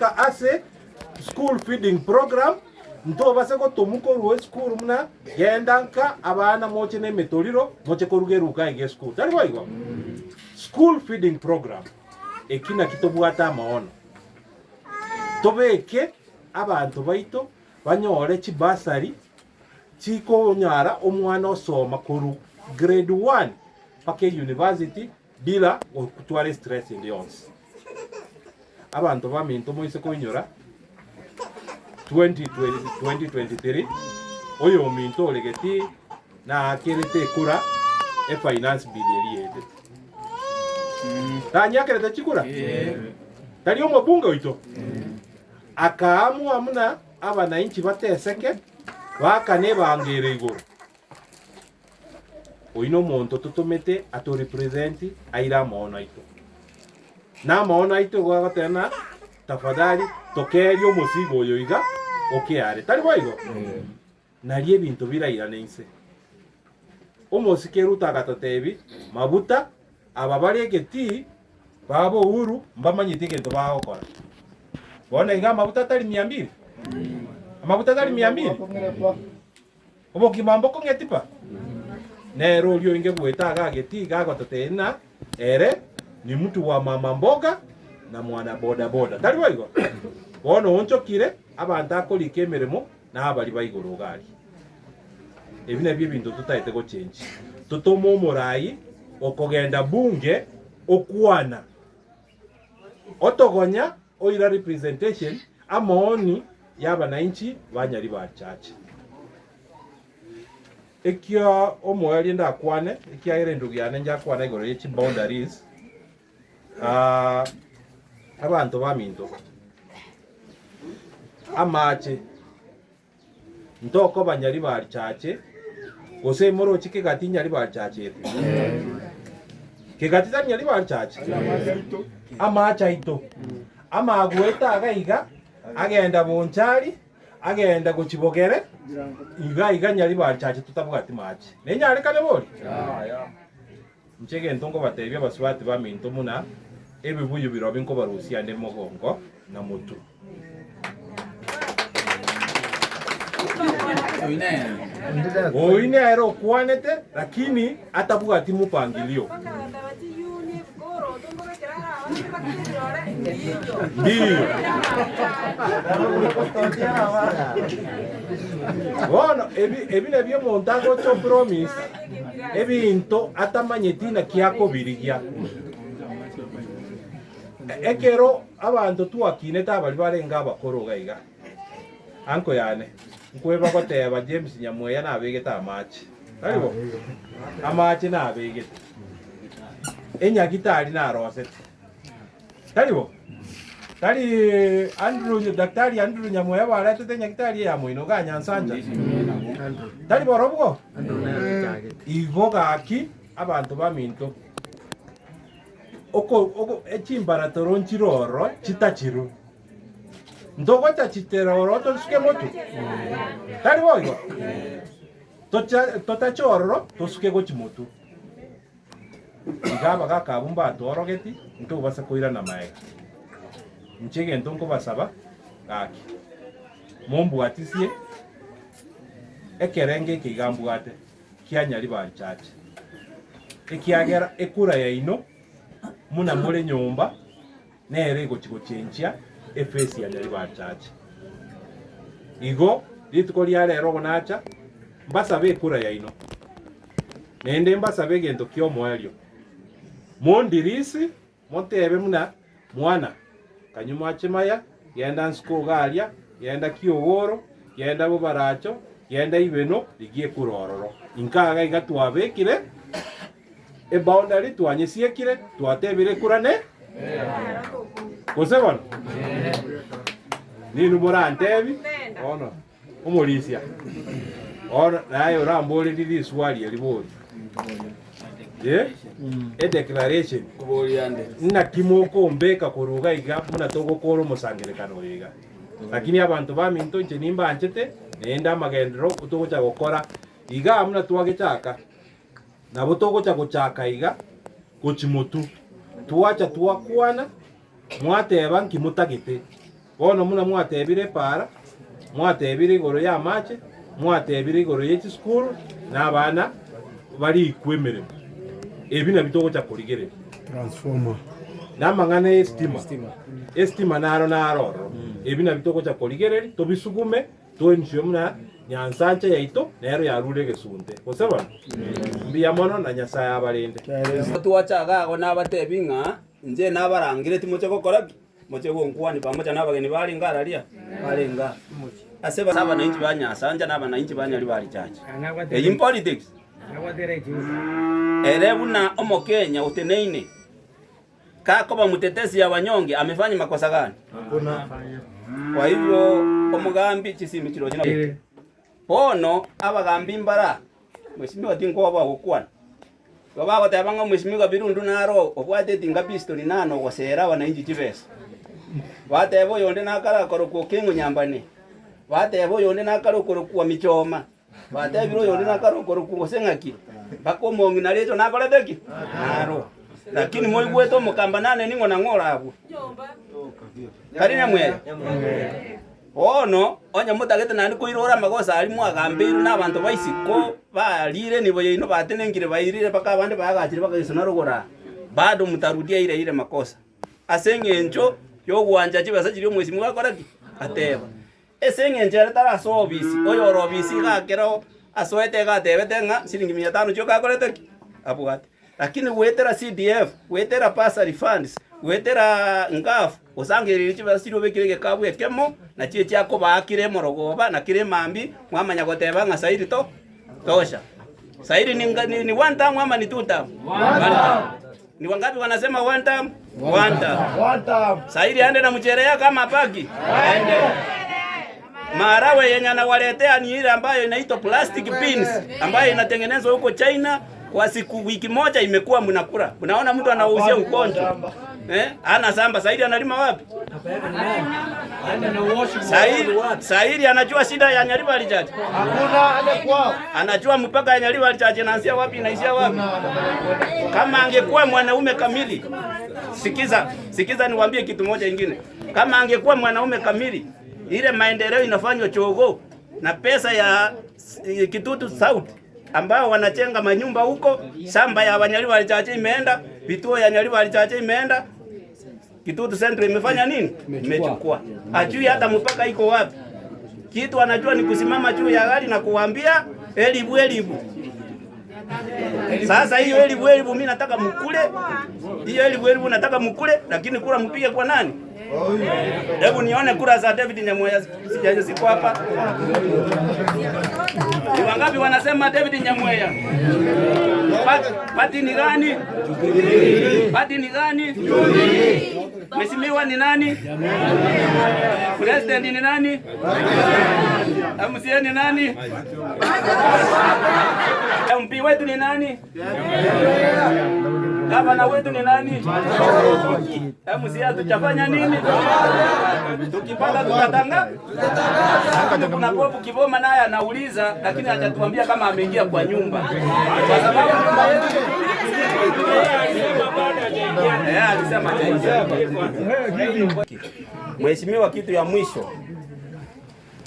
Tobeka ase school feeding program, ntobase gotomwa korwa esukuru buna genda nka abana moche na emetoriro moche koruga eruga iga esukuru. Tari boigo? School feeding program, eki naki tobwate amaono. Tobeke abanto baito banyore chibursary chikonyara omwana osoma korwa grade one mpaka euniversity bila gotwara estress ende yonsi. Abanto baminto moise koinyora 2023 oyominto ore getii naakerete ekura efinance bill eria yaetete. Tanyiakerete chikura? Tari omobunge oito? Akaamua buna abanainchi bateseke baakane ebango ere igoro. Oyio nomonto totomete ato represent aire amaono aito. Na amaono aito igo agoteba ng'a tafadhali tokerie omosigo oyo iga okeare. Tari boigo? Nario ebinto birairane inse. Omosike Ruto agatotebi mabuta aba bare egetii baba Uhuru mbamanyeti egento bagokora. Bono iga amabuta atari mia mbili? Amabuta atari mia mbili? Obogima mbokong'eti pa? Nere oria oinge goeta iga agetii iga agototebia ng'a ere ni mtu wa mama mboga na mwana boda boda. Tari boigo? Bono oonchokire abanto akorika emeremo na abaria ba igoro iga aria. Ebi nabio ebinto totaete gochenchia. Totome omorai okogenda bunge okwana otogonya oira representation amaoni y'abanainchi ba Nyaribari Church. Ekio omoerio ndakwane, ekiagera endugu yane njakwana igoro ye chiboundaries, ah, abanto baminto, amache Ntokoba Nyaribari Chache, gose moroche Kegati Nyaribari Chache ere? Kegati tari Nyaribari Chache? Amache aito amagoete iga iga agenda Bonchari, agenda gochia Bogere, iga iga Nyaribari Chache totabwati mache. Nenyarekane bori? Inche egento nkobatebia abasubati baminto buna ebibuyu birobio nkobarusia ande mogongo na motwe. Oyio nere okwanete lakini atabwati mupangilio. Ndiyo. Bono ebi ebi nabio omonto agocha opromise ebinto atamanyeti naki akobirigia. Ekero abanto twakinete abaria barenge abakoro iga iga, anko yane, nkweba goteba James Nyamweya nabegete amache, tari bo? Amache nabegete, enyagitari narosete, tari bo? Tari Andrew, Daktari Andrew Nyamweya baretete enyagitari eye ya moino iga Nyansancha, tari borobwo? Igo gaki abanto baminto. Oko oko echimbaratoro nchire ororo chitachiru, ntogocha chitera ororo tosuke motwe? Tari boigo? Tocha totache ororo tosuke gochia motwe. Iga abagaka abwo mbatworogeti, ntobasa koirana magega. Inche egento nkobasaba, gaki, mombwatisie ekerengo eke iga mbwate. kia Nyaribari Church, ekiagera ekura yaino muna more nyomba nere egochi gochenchia eface ya Nyaribari Church. Igo rituko ria rero obo nacha mbasabe ekura yaino, naende mbasabe egento kia omoerio, mondirisi Motebe buna, Mwana, kanywa mache maya, genda nsuko iga aria, genda kiogoro, genda bobaracho, genda ibeno, rigia ekura ororo. Inka iga iga twabekire eboundary, twanyesiekire, twatebire ekura ne gose bono? Ninwe morantebi bono. Omorisia, bono naye oramborerie riswali eri bori. Eh? Edeclaration. Naki mokombeka korwa iga iga buna togokora omosangerekano oyo iga. Lakini abanto baminto inche nimbanchete naende amagenderero togocha gokora iga buna twagechaka nabo togocha gochaka iga gochi motwe. Twacha twakwana mwateba nki motagete. Bono buna mwatebire epaara, mwatebire igoro y'amache, mwatebire igoro ye chisukuru, na abana barikwe emeremo. Ebi nabio togocha korigereria. Transformer. Na amang'ana y'esitima, esitima naro naro ororo. Ebi nabio togocha korigereria, tobisugume, toensure buna Nyansancha yaito nero yarure egesunte. Gose bono? Mbuya mono na Nyasae abarende. Twacha iga agwo nabatebi ng'a inche nabarangire timoche gokora ki? Moche gonkwania pamoja nabageni barenge araria barenge aa. Ase abanainchi ba Nyasancha na abanainchi ba Nyaribari Church. Eyio mpolitics? Ere buna omokenya oteneine kakoba mtetezi ya wanyonge amefanya makosa gani? Kwa hivyo omogambi chisimi chirochio na bono abagambi mbara mheshimiwa tinkoba gokwana. Igo bagoteba ng'a omwesimigwa Birundu naro obwate etinga pistoli nana ogosera abananchi chibesa. Bateba oyonde nakare akorokwa Okeng'o Nyambane, bateba oyonde nakare okorokwa Michoma, batebire oyonde nakare okorokwa gose ng'aki, mpaka omong'ina Recho nakorete ki? Naro. Lakini moigwete omokamba nane ning'o nang'o orabue? Tari nyamweya? Bono, onye motagete naende koirora amagoso aria mwagambeirwe nabanto ba isiko, bariire enibo yaino batenenkire bairire mpaka abande baagachire bakagesona rogoro aa, bado mtarudia ire ire makosa, ase engencho y'ogwancha chibesa chiria omwesimwa akora ki? Ateba. Ase engencho ere tarasoa obisi, oyore obisi iga akero asoete iga atebete ng'a siringi mia tano chioka akorete ki? Abwate. Lakini goetera CDF, goetera bursary funds, goetera NGAAF, osangereire chibesa chiria obekire egekabu ekemo, nachio echiakobaa kera emorogoba na kera emambia, mwamanya goteba ng'a sairi to tosha. Sairi ni nga ni one term ama ni two term? One term. Ni wangapi wanasema one term? One term. Sairi aende na mchere yake ama abaki? Aende. Maharagwe yenye anawaletea ni ile ambayo inaitwa plastic beans ambayo inatengenezwa huko China kwa siku wiki moja imekuwa mnakula. Unaona mtu anauzia ugonjwa. Eh? Ana samba Saidi analima wapi? Saidi, Saidi anajua shida ya Nyaribari Church. Hakuna ale kwao. Anajua mpaka ya Nyaribari Church inaanzia wapi inaishia wapi? Kama angekuwa mwanaume kamili. Sikiza, sikiza niwaambie kitu moja ingine. Kama angekuwa mwanaume kamili Ile maendeleo inafanywa Chogo na pesa ya Kitutu South ambao wanachenga manyumba huko, shamba ya Wanyaliwa Chache imeenda, vituo ya Nyaliwa Chache imeenda, Kitutu Central imefanya nini? Imechukua. Ajui hata mpaka iko wapi. Kitu anajua ni kusimama juu ya gari na kuambia elibu elibu. Sasa hiyo elibu elibu mimi nataka mukule. Hiyo elibu elibu nataka mukule, lakini kura mpige kwa nani? Hebu nione kura za David Nyamweya sijaje ziko hapa. Ni wangapi wanasema David Nyamweya? Pati ni gani? Pati ni gani? Mheshimiwa ni nani? President ni nani? MCA ni nani? MP wetu ni nani? Gavana wetu ni nani? MCA tutafanya nini? Tukipata tutatanga? Kuna Bob Kiboma naye anauliza, lakini hajatuambia kama ameingia kwa nyumba, kwa sababu nyumba yetu alisema hajaingia. Mheshimiwa, kitu ya mwisho